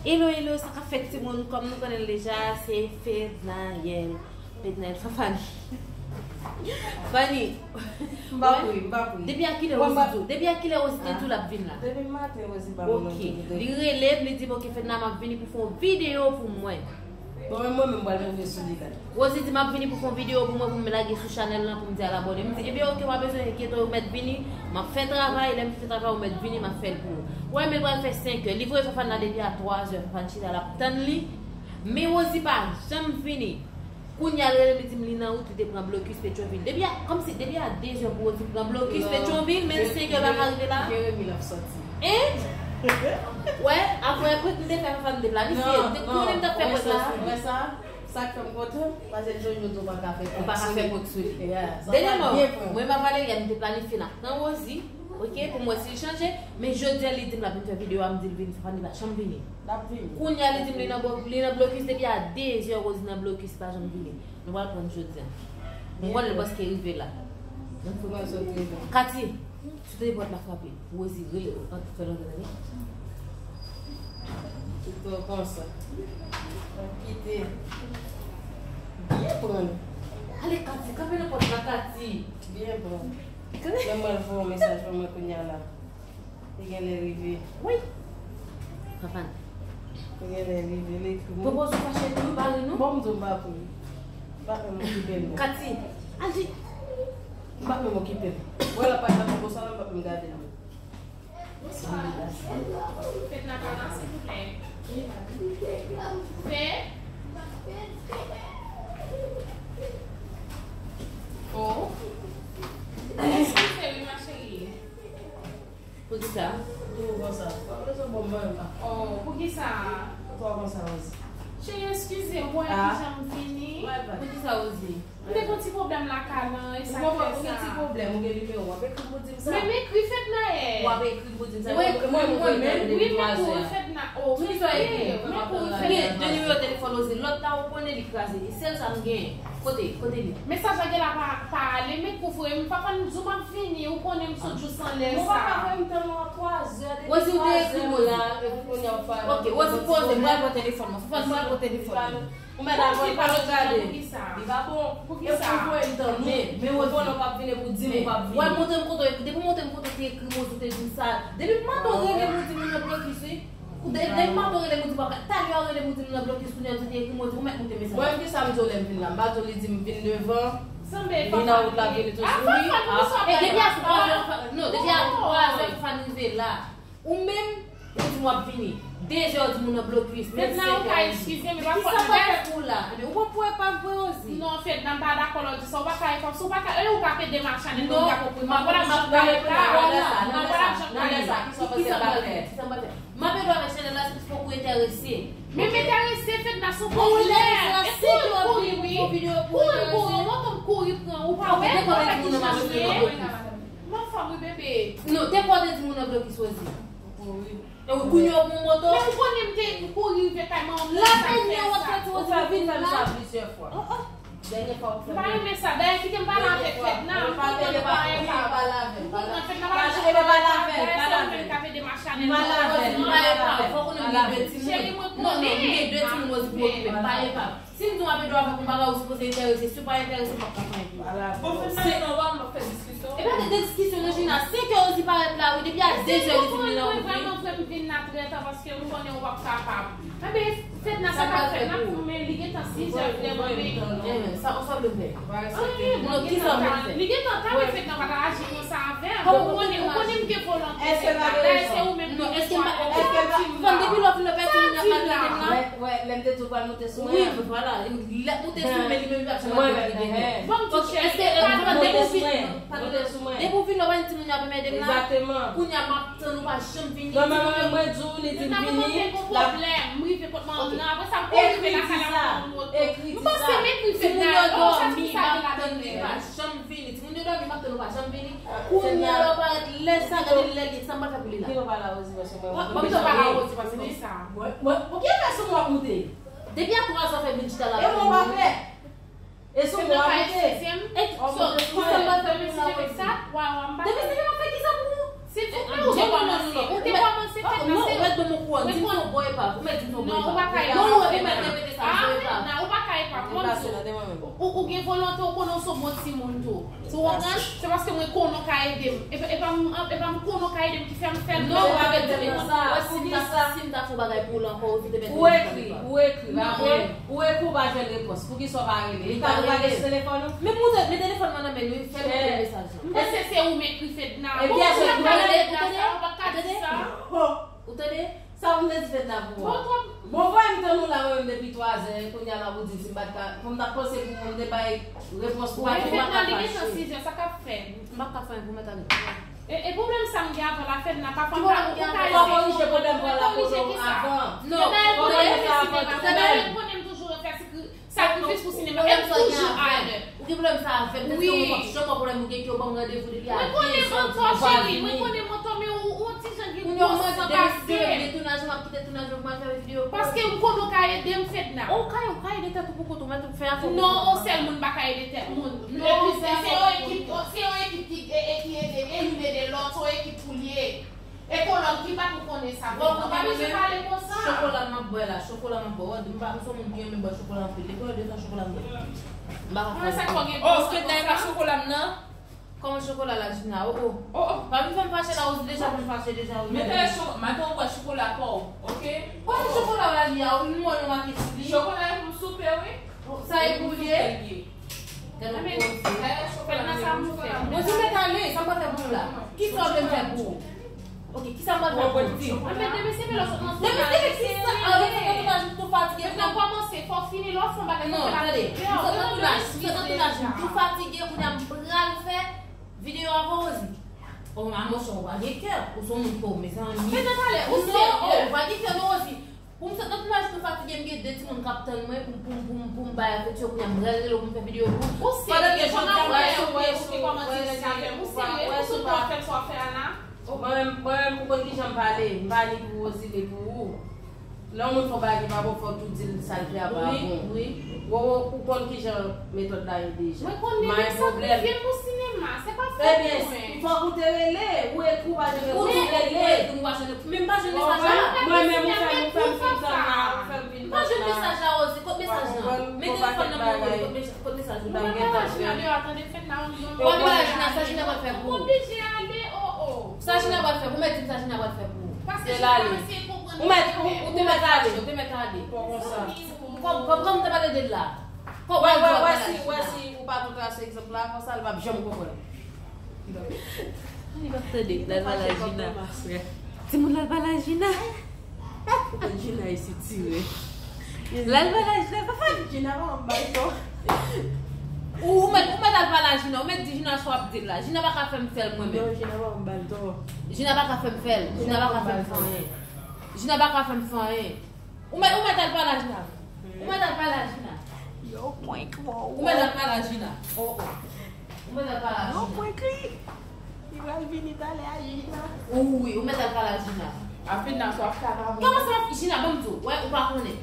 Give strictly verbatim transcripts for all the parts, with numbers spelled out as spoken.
Hello, hello, sa k ap fèt timoun? Kòm nou konnen l deja, se Fednaelle. Fednaelle, Fafani. Fani. M pa pri, m pa pri. Depi a kilè Rosie di w? Depi a kilè Rosie te di w l ap vin la? Depi maten Rosie pa vin nan. Ok. Li rele m, li di m, "Ok, Fedna, m ap vini pou fè yon videyo pou mwen." Bon, men mwen menm, m pral move sou li la. Rosie di, "M ap vini pou fè yon videyo pou mwen, pou m lage sou chanèl lan, pou m di al abòne." M di, "Ebyen, ok, pa bezwen enkyete w, ou mèt vini. M ap fè travay, lè m fin fè travay, ou mèt vini, m ap fè l pou ou." Ou wè, men l pral fè senk è. Li voye Fafani la depi a twa zè, Fafani chita la ap tann li. Men Rosie pa janm vini. Kounye a, l rele m, li di m li nan wout, li te pran blokis Petyonvil. Depi a, kòmsi, depi a de zè pou Rosie pran blokis Petyonvil, men senk è l pa ka rive la. Jeremi l ap sòti. Hein? Wè, apre prèt m te fè, Fafani te planifye. Te konnen m t ap fè prèt la. Wè sa, sa k fè m kontan, paske Jojo di w pa ka fè prank sou li. Ou pa ka fè prank sou li. Dènyèman, mwen m ak Valeria, nou te planifye n ap pran Rosie, ok, pou m wè si l chanje, men jodi a, li di m l ap vin fè videyo a, m di l vin, Fafani pa janm vini. L ap vini. Kounye a, li di m li nan blo-, li nan blokis depi a de zè, Rosie nan blokis, li pa janm vini. Nou pral pran l jodi a. M konnen l paske rive la. Kati, si w tande pòt la frape, Rosie rele, fè l antre tande. Ou twò konsa. Kite. Byen pran. Ale, Kati, kanpe nan pòt la, Kati. Byen pran. Men mwen voye yon mesaj pou mwen kounye a la. Li genlè rive. Wi. Fafani. Li genlè rive, li ekri mwen. Pwopoze w fache tou, bare nou. Bon, m di w m pa pou li. M pa menm okipe l, non. Kati, al di. M pa menm okipe l. Wè, l ap pale nan pwopoze sa, m pa menm gade l, non. Bonswa. Fedna pa la, silvouplè. Fed? Oh. Eskize wi, ma chérie. Poukisa? Di w konsa. Pa bezwen bon mwen la. Oh, poukisa? Poukisa w konsa, Rosie? Cheri, eskize m, ou wè kijan m vini. Poukisa, Rosie? M te gen yon ti pwoblèm lakay lan, e sa k fè sa. Ou gen ti pwoblèm, ou gen nimewo, w ap ekri m pou di m sa. Men m ekri Fednaelle. W ap ekri m pou di m sa. Mwen, mwen, mwen menm. Wi, men kouri Fedna. Oh, wi, men kouri Fedna. M gen de nimewo telefòn Rosie, lòt la ou konnen li kraze. E sèl sa m genyen. Kote, kote li? Mesaj la gen la pa, pa ale, men kouri, m papa m di w m ap vini, ou konnen m sot jous anlè sa. Ou pa ka voye m tann ou a twa zè, depi twa zè la, epi kounye a w ap pale. Ok, Rosie poze, m pral pran telefòn mwen. Fò m pral pran telefòn mwen. Ou mèt al pran l, pa sot gade. Li pa bon. Poukisa? Epi ou voye m tann ou. Men, men ou konnen w p ap vini pou di m ou p ap vini. Wè, montre m kote w ekri. Depi w montre m kote w te ekri m, ou te di m sa. Depi maten w rele m, ou di m ou nan blokis, wi. Ou de, depi maten w rele m, ou di w p ap ka. Talè w rele m, ou di m nan blokis, kounye a w te ekri m, ou di ou mèt montre mesaj. Mwen menm, kisa m di w lè m vin la? M pa di w li di m vin devan. Li nan wout la, vini tou sou li. E depi a twa zè, non, depi a twa zè, Fafani rive la. Ou menm, ou di m w ap vini. De zè w di m ou nan blokis, menm senk è ou di. Fedna, ou ka eskize m, men pa fòt mwen fè pou ou la. Ebyen, ou pran pou epav vre, Rosie. Non, Fedna, m pa dakò lè w di sa. Ou pa ka epav, si w pa ka, e ou ka pede machann, e m ka konprann. M pa pral janm ka epav. M pa pral janm ka epav. Kisa m pral fè? Kisa m pral fè? M ap ede w avèk chanèl la, se pou fòk ou enterese. Men m enterese, Fedna, se yon pwoblèm. E kouri, kouri, wi. Kouri, kouri, ou montre m kouri pran, ou pa wè, ou pa wè kijan m ye. M anfòm wi, bebe. Non, te pòte timoun nan blokis, Rosie. Ou kouri. E ou kounye a ou pran moto. Men ou konnen m te kouri rive kay manman m nan sa fè sa. Ou fè vin fè m sa plizyè fwa. Dènyè fwa ou fè m. M pa renmen sa. Dayè, kite m pale avèk Fedna. M konprann Fedna pa renmen. Ou konprann Fedna pa renmen. Dayè, se ou menm k ap ede m ak chanèl nan. Fòk ou konnen m gen de timoun. Cheri, mwen konnen. Non, non, m gen de timoun Rosie pou okipe. M pa epav. Si m di w m ap ede w avèk yon bagay, ou sipoze enterese. Si w pa enterese, m p ap ka fè anyen pou ou. Bon, fè sa, non, w ap fè diskisyon. E pa de diskisyon, non, Gina. Senk è Rosie parèt la, wi, depi a de zè li di m li nan wout, wi. Mwen vrèman vle m vin la trè ta, paske m konnen ou p ap kapab. Enben, Fedna, sa k ap fèt la pou mwen, li gentan sis è vrèman, men. Sa, sa w vle m fè? Anyen, bon, li gentan ta, li gentan ta, men Fedna pa t aji konsa avè m. Ou konnen, ou konnen m gen volonte, Fedna. Dayè, se ou menm ki fè m. Fedna, depi lè w vin nan pèsonn, li ap maltrete m la. Wè, lè m te di w pral monte sou mwen an. Wi, vwala. Lè moute sou men li menm li ap janm ap vini. Bon, m di cheri, pa monte sou mwen. Depi w vin la, w pa di timoun yo ap ede m la. Kounye a m ap tann ou pa janm vini. Non, men mwen, mwen di w, li di m vini. Mwen pa konprann, gen yon pwoblèm. M rive kot manman m nan. Apre sa, m kouri rive lakay la, m pran yon moto. M panse m ekri Fedna. Oh, sa ti sa gen ladan l. Janm vini. Timoun yo dòmi, m ap tann ou pa janm vini. Kounye a lè w parèt, lè sa, gade lè l ye, sa m pral fè pou li la. Kite w pale a Rosie, paske mwen. Mwen, mwen, kite w pale a Rosie, paske se sa. Mwen, mwen, pou ki efè sou mwen w ap moute? Depi a twa zè w fè vin chita la. E mwen pa pè. E sou mwen w ap moute. Fedna, pa eskize m. E so, kisa m pral fè pou li la, Rosie? Depi se li m ap fè kisa pou ou? Ou te kòmanse, ou te kòmanse fèt nan se. Ou mèt ban m okouran, di m se yon bon epav, ou mèt di m se yon bon epav. Non, ou pa ka epav. Non, ou mèt repete sa, se yon epav. Ou pa ka epav. Ou, ou gen volonte, ou konnen w se yon bon timoun tou. Ou konprann? Se paske mwen konnen w ka ede m. E pa, e pa m, e pa m konnen w ka ede m ki fè m fè l. Non, ou pa mèt di m sa. Si m ta, si m ta fè yon bagay pou ou la ankò, ou te mèt di m sa. Ou ekri, ou ekri, pa mwen. Ou ekri, ou pa jwenn repons. Poukisa w pa rele? Li pa rele. Li pa rele sou telefòn ou? Men m montre, men telefòn mwen nan men li, fè m voye mesaj. M panse se ou m ekri Fedna. Ebyen, se ou m ekri Fedna sa, ou pa ka di sa. Ou tande? Sa ou m te di Fedna pou ou a? Bon, voye m tann ou la, mwen menm depi twazè, kounye a la ou di m si m pa t ka, pou m t ap panse pou mwen, m te bay repons pou ou, ou pa t ka fache. Fedna, li gentan sizè, sa k ap fèt? M pa ka fè anyen pou mèt ale. E, e pwoblèm sa m gen avè w la, Fedna, pafwa m pa, ou ka eseye konprann mwen, korije kisa sa. Non, fò mwen fè avan tou. Fedna, ou konnen m toujou fè sikri-, sakrifis pou sinema. E m toujou alè. Ou gen pwoblèm sa avè m, tèske mwen p ap janm wè pwoblèm ou gen, ke w ban m randevou depi a dezè, ou pa vini. Mwen konnen m antò, cheri, mwen konnen m antò, men ou, ou ti jan gen gwo san pase. Depi tounaj, m ap kite tounaj, m al fè videyo. Paske m konnen w ka ede m, Fedna. Ou ka, ou ka ede tèt ou pou kont ou, mèt fè afè w pou kont ou. Non, yon sèl moun pa ka ede tèt moun. Non, se, se yon ekip, se yon ekip ki, e, e ki ede, e youn ede lòt, se yon ekip pou l ye. E kolòn ki pa pou konnen sa, Fedna. Ou pa bezwen pale konsa. Chokola m ap bwè la, chokola m ap bwè. Ou wè, m pa, m se yon moun ki renmen bwè chokola anpil. Depi lè de tan chokola m bwè. M pa ka fè anyen. Oh, Fedna, e pa chokola m nan? Kòman chokola la, Gina? Oh, oh. Oh, oh. Pa vin fè m fache la, ou deja fè m fache deja, ou. Men tande cho-, maten ou bwè chokola pa w, oke? Kote chokola w la li a? Ou mwen yon make sou li. Chokola e pou m soupe, wi. Sa e pou li ye? Gade yon koze. Mwen di w mèt ale, sa m pral fè pou ou la? Kisa w vle m fè pou ou? Ok, kisa m pral fè pou ou? Di m. Depi, depi kisa? Ah, depi nan tounaj, m tou fatige. Depi nan kòmanse, fò w fini, lè w fè yon bagay, fò w fè l avèk kè. M sot nan tounaj, m sot nan tounaj, m tou fatige, kounye a m pral fè videyo avè w, Rosie. Oh, a monchè, ou pa gen kè, ou se yon moun, oh, mezanmi. Fedna, talè, ou serye? Non, oh, ou pa gen kè non, Rosie. Pou m sot nan tounaj tou fatige, m gen de timoun k ap tann mwen pou, pou, pou, pou m bay afeksyon, kounye a m pral rele w pou m fè videyo pou ou. Ou serye? Pandan ke jan w ap wè, ou te kòmanse fè zafè m, ou serye? Ou konn sa w ap fè, sa w ap fè a la? Mwen menm, mwen menm, ou konn kijan m pale, m pa ni pou Rosie, ni pou ou. Lè yon moun fè yon bagay ki pa bon, fò w tou di l sa l fè a pa bon. Wi, wi. Ou, ou, ou konn kijan metòd la ye deja. Mwen konnen, m sakrifye m pou sinema, se pa fòt mwen. Ebyen, fòk ou te rele, ou ekri, ou pa janm ekri, ou rele. Ou ekri, ou pa janm ekri, men m pa jwenn mesaj la. Mwen menm, ou fè m, ou fè m vin tann la, ou fè m vin tann la. M pa jwenn mesaj la, Rosie, kot mesaj lan? Men telefòn nan men w, kot mesaj, kot mesaj lan? Mwen pa ka jwenn deyò, tande, Fedna, ou m zonm. Ou pa ka jwenn, sa Gina pral fè pou ou? Ou oblije ale, oh, oh. Sa Gina pral fè pou ou? Mèt di m sa Gina pral fè pou ou. Paske Gina pa eseye konprann. Ou mèt, ou, ou te mèt ale, ou te mèt ale. Bon, konsa. Kòm, kòm, kòm te pale de l la. Wè, wè, wè, si, wè, si ou pa tou trase egzanp la, konsa l p ap janm konprann. Li p ap tande, l al pale a Gina. Timoun, l al pale a Gina. Ou konn Gina e sitire. L al pale a Gina, papa. Gina pa ban m bal tò. Ou, ou mèt, ou mèt al pale a Gina, ou mèt di Gina sa w ap di l la. Gina pa ka fè m fè l mwen menm. Non, Gina pa ban m bal tò. Gina pa ka fè m fè l. Gina pa ka fè m fè anyen. Gina pa ka fè m fè anyen. Ou mèt, ou mèt al pale a Gina. Ou mèt al pale a Gina. Yo, prank, wow. Ou mèt al pale a Gina. Oh, oh. Ou mèt al pale a Gina. Yo, prank li. Li pral vini talè a Gina. Wi, ou mèt al pale a Gina. Apre nan swa fè la. Kòman sa, Gina, ban m di w? Wè, ou pa konnen.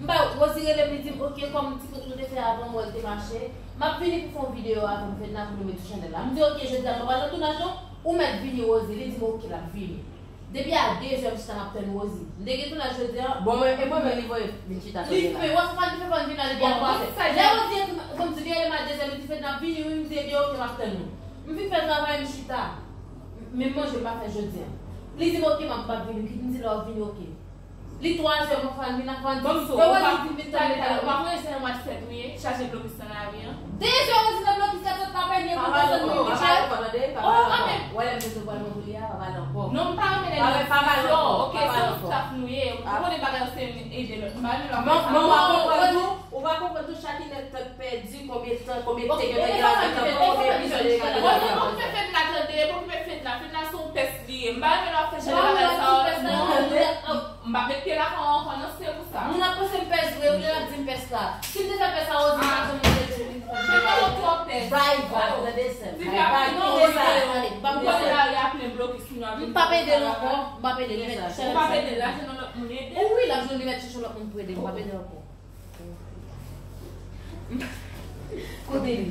M ba Rosie rele m, li di m, ok, kòm ti kout nou te fè avan, m wè l te mache. M ap vini pou fè yon videyo avè m, Fedna, pou nou met sou chanèl la. M di, ok, jodi a m pa pral nan tounaj non. Ou mèt vini, Rosie. Li di m, ok, l ap vini. Depi a de zè m chita m ap tann Rosie. M te gen tounaj jodi a. Bon, mwen, e mwen menm li voye vin chita kote la. Li fè, wè, se pa li fè fò l vin la depi a twa zè. Lè Rosie ekri m, bon, m di li rele m a de zè, li di Fedna ap vini, wi, m di, ebyen, ok, m ap tann ou. M fin fè travay, m chita. Menm manje m pa fè jodi a. Li di m, ok, m ap, m ap vini, kit m di lè w ap vini, ok. Li twa zè, m ap fè l vin, ap fè l vin. Bon, m di, ou pa, talè, talè, ou pa konnen se nan mwa sèt ou ye, chaje blokis nan lari an. De zè ou di nan blokis la, sot la pènye pou tande. Pa pale ankò, pa pale ankò, tande, pa pale ankò. Wè lè m te di w pral mwen pou li a, pa pale ankò. Non, m pa renmen lè nou di non, ok, se yon staff nou ye, ou konnen bagay yo se youn ede lòt. M pa renmen lè w ap fè sa. Ou va konprann tou, ou va konprann tou, chak inèdtan k pèdi, konbyen tan, konbyen te gen nan gen la, konbyen epizòd yo te gen la. Bon, se pa okipe Fedna tande, pa okipe Fedna, Fedna se yon pès li ye. M pa renmen lè w ap fè jan de bagay sa yo, non. M p ap met pye lakou ankò non, se pou sa. Moun ap panse m pès vre, ou lè l ap di m pès la. Si m te fè pès la, Rosie, m pa janm montre l, li te fè m pès la. Fedna ou twò pès. Bay vag, tande sè m. Bay vag, kite sa. Ou konnen lari a plen blokis, moun ap vin. M p ap ede l ankò, m p ap ede l, li mèt chèche. Ou p ap ede l, al jwenn yon lòt moun ede. Wi, l ap jwenn, li mèt chèche yon lòt moun pou ede l, m p ap ede l ankò. Kote li?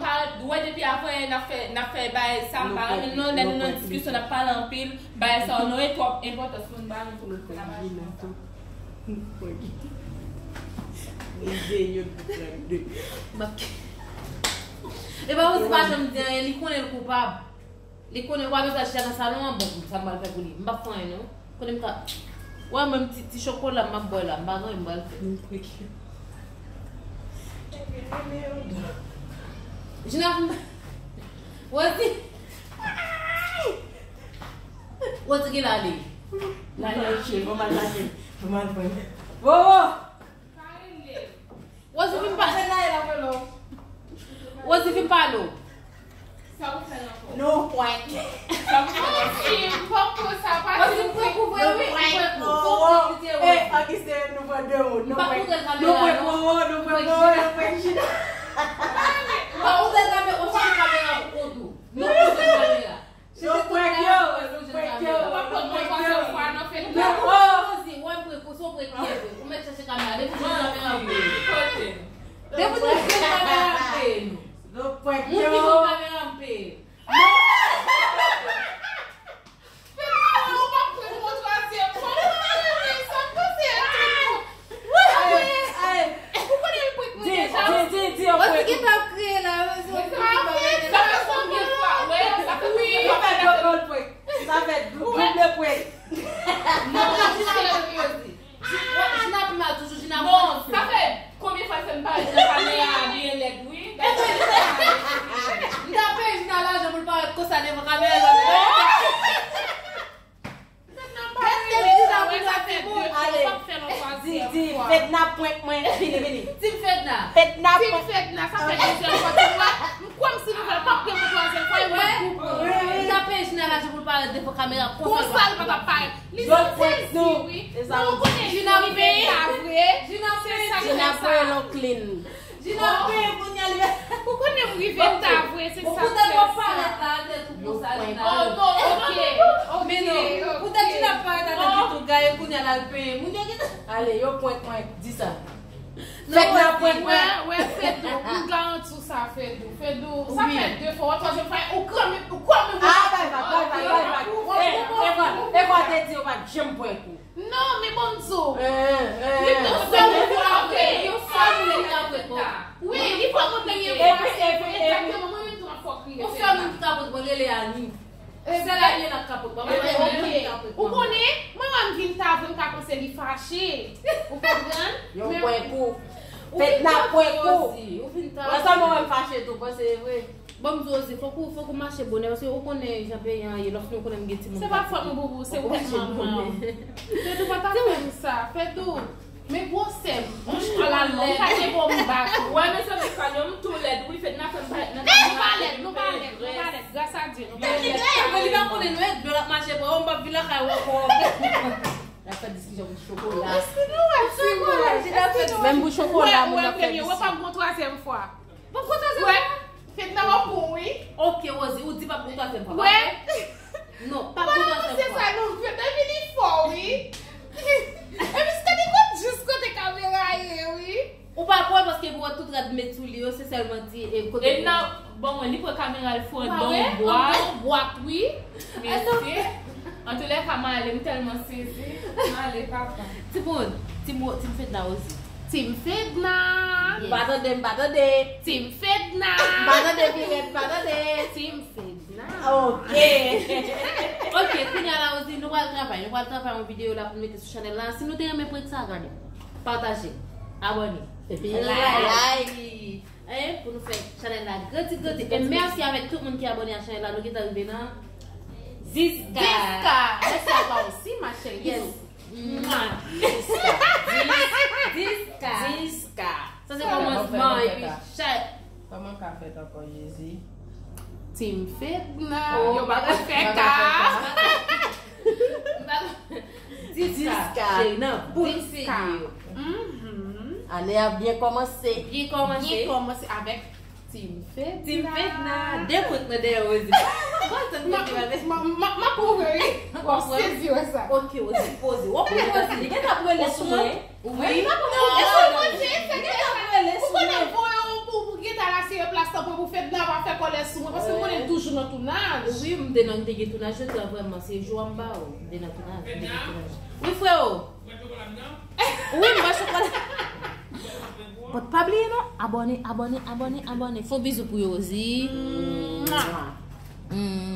m pa wè depi avan yè n ap fè, n ap fè bagay sa, m pa renmen l non, lè nou nan diskisyon, n ap pale anpil, bagay sa yo, nou gen twòp enpòtans pou nou ba nou pou nou fè bagay sa. Li gen yon de. M ap E pa Rosie pa janm di anyen, li konnen l koupab. Li konnen w ap bezwen chita nan salon an, bon, sa m pral fè pou li. M p ap fè anyen non. Konnen m ka. Wè menm ti, ti chokola m ap bwè la, m pa gen anyen m pral fè. Jina vin. Rosie. Rosie ki la li. La li. Bon, mal lage. Bon, mal pran. Wowo. Rosie vin pa. Rosie vin pale w. Sa ou fè l ankò? No prank. Sa ou fè l ankò? Si, m poko sa, pa di m prank ou vre, wi, m prank ou. Fòk ou kite, wi. Eh, ok, se nou pran de moun. Nou prank. Nou prank Wowo, nou prank Wowo, nou prank Jina. Pa ou te kamera, ou chita kamera pou kont ou. Nou pran kamera. Yo prank yo, prank yo, prank yo. Ou pa pran mwen twazyèm fwa nan feyton. Non, oh, Rosie, w ap prank ou, se w prank ki vre. Ou mèt chache kamera, depi w jwenn kamera, m peye. Kote? Depi w jwenn kamera, m peye nou. Yo prank yo. Moun ki jwenn kamera, m peye. Fedna, ou p ap prank mwen twazyèm fwa. Ou pa renmen sa, m panse a tou. Ay, ay. Ou konnen l prank mwen deja. Di, di, di, di, yo prank. Rosie ki t ap kriye la, Rosie, Rosie ki t ap kriye la. Sa fè konbyen fwa? Wè, sa fè konbyen fwa? Sa fè double prank. Sa fè double prank. Non, Rosie, Rosie. Jina pi mal toujou, Jina. Non, sa fè konbyen fwa l fè m parèt nan kamera a byen lèd, wi. M ta peye Jina lajan pou l parèt konsa devan kamera. Fedna, m pa renmen sa, wè, sa fè de fwa, m p ap fè l yon twazyèm fwa. Di, di, Fedna prank mwen, vini, vini. Team Fedna. Fedna prank. Team Fedna, sa fè dezyèm fwa, team mwen. M kwè m si nou fè l p ap gen yon twazyèm fwa, e mwen k pou pran. M ta peye Jina lajan pou l parèt devan kamera konsa. Konsa l pa t ap parèt. Li sezi, wi. Non, ou konnen Jina rive ta vre. Jina peye, Jina peye lòt clean. Jina peye kounye a li. Ou konnen m rive ta vre, se sa k fè sa. Poutèt w ap parèt la, tèt ou konsa, Jina. Oh, non, non, non, non, non. Men non, poutèt Jina ap parèt la, tèt li tou gaye, kounye a l al peye. Moun yo gentan. Ale, yo prank mwen, di sa. Fedna prank mwen. Wè, wè, Fedou, m garanti w sa, Fedou. Fedou, sa fè de fwa, twazyèm fwa, ou kwè m, ou kwè m, ou kwè m. Ah, bay vag, bay vag, bay vag. Eh, Eva, Eva te di yo pa t janm prank ou. Non, men bon m di w. Eh, eh. Li te fè yon fwa vre, yon sèl moun li ka prank ou. Wi, li fè yon premye fwa, se egzakteman mwen menm tou m ap fè w kriye. Yon sèl moun ki ka prank ou, rele Ani. Sèl Aniela k ka prank mwen, pa mwen menm ki ka prank mwen. Ou konnen, mwen wè m vin ta vre, m ka panse li fache. Ou konprann? Yo prank ou. Fedna prank ou. Ou vin ta vre. Mwen sèlman wè m fache tou, panse e vre. Bon, m di w, Rosie, fòk ou, fòk ou mache bonè, paske ou konnen jan peyi an ye, lòfni ou konnen m gen timoun. Se pa fòt mwen, boubou, se wout manman w. Fedou pa ta fè m sa, Fedou. Men gwosè m, on chwa la non, m pa gen bon m bak ou. Wè, mezanmi, Kalyon, m tou lèd, wi, Fedna fè m parèt nan kamera. Nou pa lèd, nou pa lèd, nou pa lèd, gras a Dye, nou pa lèd. Li pa konnen nou e dlo l ap mache pran, m p ap vin lakay ou ankò. L ap fè diskisyon pou chokola. Èske nou wè chokola? Menm pou chokola, moun nan ap fè diskisyon. Wè, wè, pa gon twazyèm fwa. Bon, kote se wè, Fedna w ap bon, wi. Ok, Rosie, ou di p ap bon twazyèm fwa, pa vre? Non, p ap bon twazyèm fwa. Ou pa panse sa, non, Fedna vini fò, wi. Epi, se te kot jis kote kamera ye, wi. Ou pa kwè paske pou wè tout rad met sou li yo, se sèlman di, e, kote. Fedna, bon, mwen, li pran kamera l fou anndan yon bwat. Anndan yon bwat, wi. Mesye. Antoulèka, m ale, m tèlman sezi. M ale, papa. Timoun, Timo-, Team Fedna osi. Team Fedna. Yes. M pa tande, m pa tande. Team Fedna. M pa tande, Pirèt, m pa tande. Team Fedna. Ok. Ok, kounye a la osi, nou pral travay. Nou pral travay yon videyo la pou n mete sou chanèl la. Si nou te renmen prank sa, gade. Pataje. Abòne. Epi like. Like. Eh, pou nou fè chanèl la grandi, grandi. E mèsi avèk tout moun ki abòne a chanèl la. Nou gentan rive nan dis K. Dis K. Mèsi a twa osi, ma chérie. Yes. Mwah. Dis K. Dis K. Dis K. Sa se kòmansman, epi chay. Kòman ka fèt ankò, Jezi? Team Fedna. Oh, yo pa konn fè ka. Dis K. Dis K. Cheri, nan bout figi yo. Ane a byen kòmanse. Byen kòmanse. Byen kòmanse avèk Team Fedna. Team Fedna. De moun nan dèyè Rosie. Bon, tann mwen ki va fè. M ap kouvri. W ap sezi wè sa. Ok, Rosie poze. W ap kouvri Rosie. Li gentan ap rele sou mwen. Wi. Li gentan ap rele sou mwen. Ou konnen voye w pou, pou gentan la sere plas lan pou Fedna pa fè kòlè sou mwen. Paske m konnen l toujou nan tounaj. Wi, m te nan, m te gen tounaj yo, vrèman, se jou a m ba ou. M te nan tounaj, m te gen tounaj. Wi, freo. Wi, m ba chokola. But pa bliye non, abòne, abòne, abòne, abòne. Fon bizou pou yo, Rosie. Mwa. Mm.